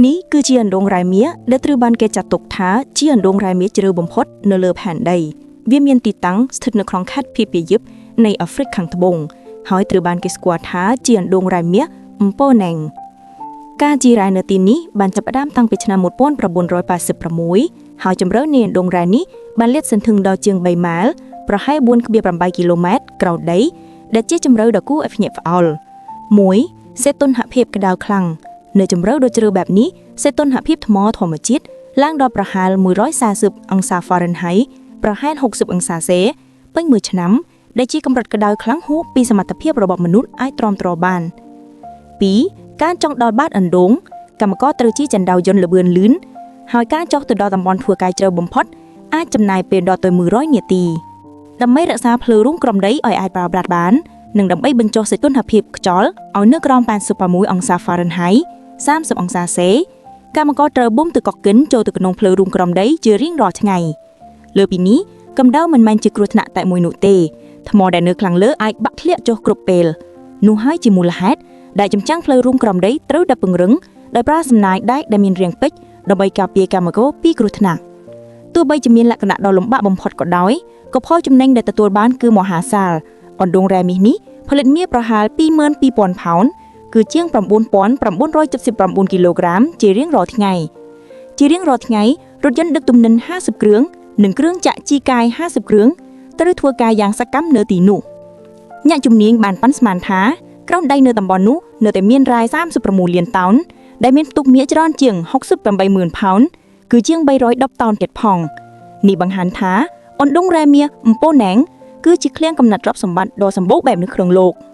នេះគឺជាអណ្ដូងរ៉ែមាសដែលត្រូវបានគេចាត់ទុកថាជាអណ្ដូងរ៉ែមាសជ្រៅបំផុតនៅលើផែនដីវាមានទីតាំងស្ថិតនៅក្នុងខេត្តភីពាយឹបនៃអាហ្វ្រិកខាងត្បូងហើយត្រូវបានគេស្គាល់ថាជាអណ្ដូងរ៉ែមាសអំពណេងការជីរ៉ែនៅទីនេះបានចាប់ផ្ដើមតាំងពីឆ្នាំ1986ហើយជម្រៅនៃអណ្ដូងរ៉ែនេះបានលាតសន្ធឹងដល់ជាង3ម៉ាលប្រហែល4.8គីឡូម៉ែត្រក្រោមដីដែលជាជម្រៅដ៏គួរឲ្យភ្ញាក់ផ្អើល1សេតុនហភាពក្តៅខ្លាំងនៅជម្រៅដ៏ជ្រៅបែបនេះសីតុណ្ហភាពថ្មធម្មជាតិឡើងដល់ប្រហែល140អង្សា Fahrenheit ប្រហែល60អង្សាសេពេញមួយឆ្នាំដែលជាកម្រិតក្តៅខ្លាំងហួសពីសមត្ថភាពរបស់មនុស្សអាចទ្រាំទ្របាន2ការចង់ដល់បាតអណ្ដូងកម្មករត្រូវជិះជណ្ដើរយន្តល្បឿនលឿនហើយការចុះទៅដល់តំបន់ធ្វើការជ្រៅបំផុតអាចចំណាយពេលដល់ទៅ100នាទីដើម្បីរក្សាភ្លើងរូងក្រោមដីឲ្យអាចប្រើប្រាស់បាននិងដើម្បីបញ្ចុះសីតុណ្ហភាពខ្យល់ឲ្យនៅក្រោម86អង្សា Fahrenheit 30អង្សាសេកម្មករត្រូវបូមទឹកកកិនចូលទៅក្នុងផ្លូវរូងក្រោមដីជារៀងរាល់ថ្ងៃលើពីនេះកម្ដៅមិនមែនជាគ្រោះថ្នាក់តែមួយនោះទេថ្មដែលនៅខាងលើអាចបាក់ធ្លាក់ចុះគ្រប់ពេលនោះហើយជាមូលហេតុដែលចំចាំងផ្លូវរូងក្រោមដីត្រូវតែពង្រឹងដោយប្រើសំណាយដែកដែលមានរាងពេជ្រដើម្បីការពារកម្មករពីគ្រោះថ្នាក់ទោះបីជាមានលក្ខណៈដ៏លំបាកបំផុតក៏ដោយក៏ផលចំណេញដែលទទួលបានគឺមហាសាលអណ្ដូងរ៉ែមាសនេះផលិតមាសប្រហែល22,000ផោនគឺជាង9979គីឡូក្រាមជារៀងរាល់ថ្ងៃជារៀងរាល់ថ្ងៃរថយន្តដឹកទំនិញ50គ្រឿងនិងគ្រឿងចាក់ជីកាយ50គ្រឿងត្រូវធ្វើការយ៉ាងសកម្មនៅទីនោះអ្នកជំនាញបានប៉ាន់ស្មានថាក្រោមដីនៅតំបន់នោះនៅតែមានរ៉ែ36លានតោនដែលមានផ្ទុកមាសច្រើនជាង680,000ផោនគឺជាង310តោនទៀតផងនេះបង្ហាញថាអណ្ដូងរ៉ែមាសអំពូណែងគឺជាឃ្លាំងកំណត់ទ្រព្យសម្បត្តិដ៏សម្បូរបែបនៅក្នុងលោក។